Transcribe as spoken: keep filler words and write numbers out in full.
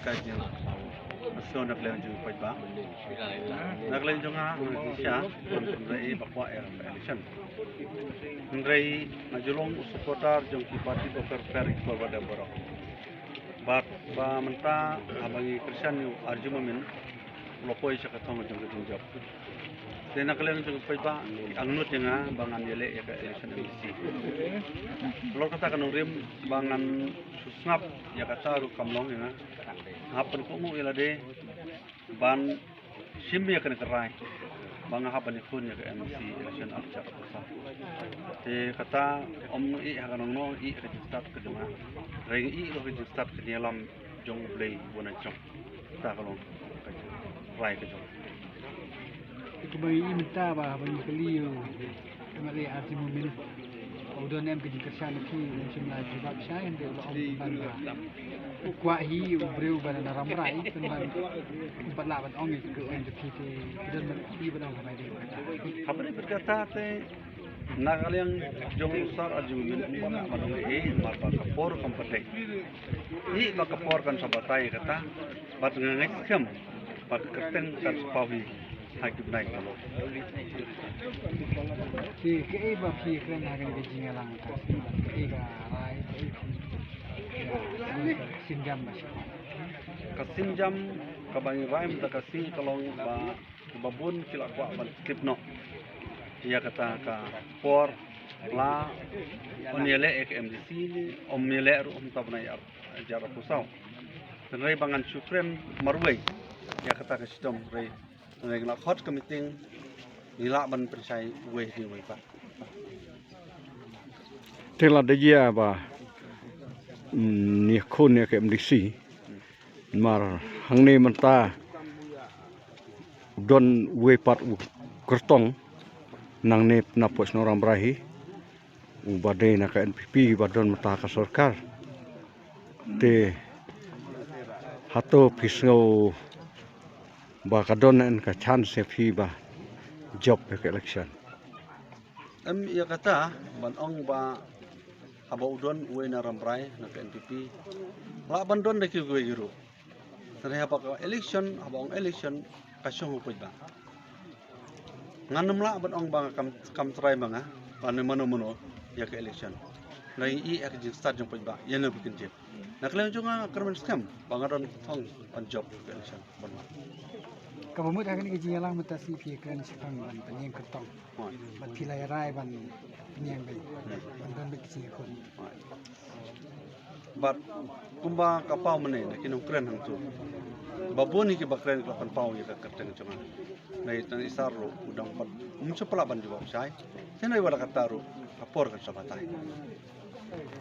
Ka jingpynshai na ka liang jong u paidbah. Na ka liang jong nga, nga shisha, nga kynrei ba kwah ïa ka election. Hynrei nga ju long u supporter jong ki party bapher bapher, ki por ba dep baroh. Bad ba mynta haba ngi kyrshan ïa u R J Momin, u la poi sha ka thong jong ka jingjop. Te na ka liang jong u paidbah, ki angnud ïa nga ba ngan ïaleh ïa ka election M D C. Halor kata ka nongrim ba ngan shu sngap ïa kata ruh kam long ïa nga. Nga hap ban kohnguh ïa lade ban shim ïa kane ka rai ba nga hap ban ïakhun ïa ka M D C election ar hajar arphew saw. Te kata ym ïeh ha ka nongno, ïeh ha ka jingstad ka jong nga. Hynrei ngi ïeh ruh ha ka jingstad ka jingïalam jong U Blei uba na jong. Kata ka long ka rai ka jong nga. Te kumba ngi ïohi mynta ba, ba ngi kylli ïa u M L A R J Momin, u don em ka jingkyrshan ïa phi, ym shym la jubab shai, hynrei u la ong pynban ba u kwah hi u briew ba na Rambrai, pynban um pat lah ban ong ïa ka kyrteng jong phi, te phi don ban ïohi ban ong ha bai dei kata. Haba dei bad kata te, na ka liang jong u Sir R J Momin um pat lah ban ong ei ei, namar ba ka por kam pat dei. Ïohi ba ka por kan sa batai kata, bad nga ngeit skhem ba ka kyrteng kan sa paw hi ha ki bnai ban wan. Te kaei ba phi kren ha kane ka jingïalang ka, kaei ka rai, kaei ka sienjam ba shisha? Ka sienjam kaba ngi rai mynta ka sngi ka long ba kiba bun ki la kwah ban skip noh ïa kata ka por, la yn ïaleh ïa ka M D C ne ym ïaleh ruh mynta bnai ar hajar arphew saw. Hynrei ba ngan shu kren marwei ïa kata ka shitom, hynrei ngi la khot ka meeting, ngi lah ban pynshai uwei ne uwei pat. Te lada jia ba, mm, ngi ïakhun ïa ka M D C, namar hangne mynta don uwei pat u kyrtong nangne na pdeng shnong Rambrai hi, uba dei na ka N P P ba don mynta ha ka sorkar. Te hato phi sngew ba ka don na ka chance ïa phi ba jop ïa ka election? Em, ïa kata ban ong ba haba u don uwei na Rambrai na ka N P P, lah ban don da kiwei kiwei ruh. Hynrei haba ka election, haba ong election, ka shong u paidbah. Ngan ym lah ban ong ba nga kam, kam trai ma nga, lane mano mano ïa ka election. Hynrei ngi ïeh ïa ka jingstad jong u paidbah, ïa kane ba kin jied. Na ka liang jong nga, nga kyrmen skhem ba nga don ka thong ban jop ïa ka election ban wan. Kaba mut ha kane ka jingïalang mynta sngi phi kren shaphang ban pynïeng kyrtong. Hooid. Bad phi la ïa rai ban pynïeng beit, ban don beit ka jingïakhun. Hooid. Bad kumba ka paw mynne na ki nongkren hangto, ba bun ïa kiba kren ki la pynpaw ïa ka kyrteng jong nga. Hynrei tang i Sir ruh u dang pat, um shym pat lah ban jubab shai. Te hynrei wat la katta ruh ka por kan sa batai.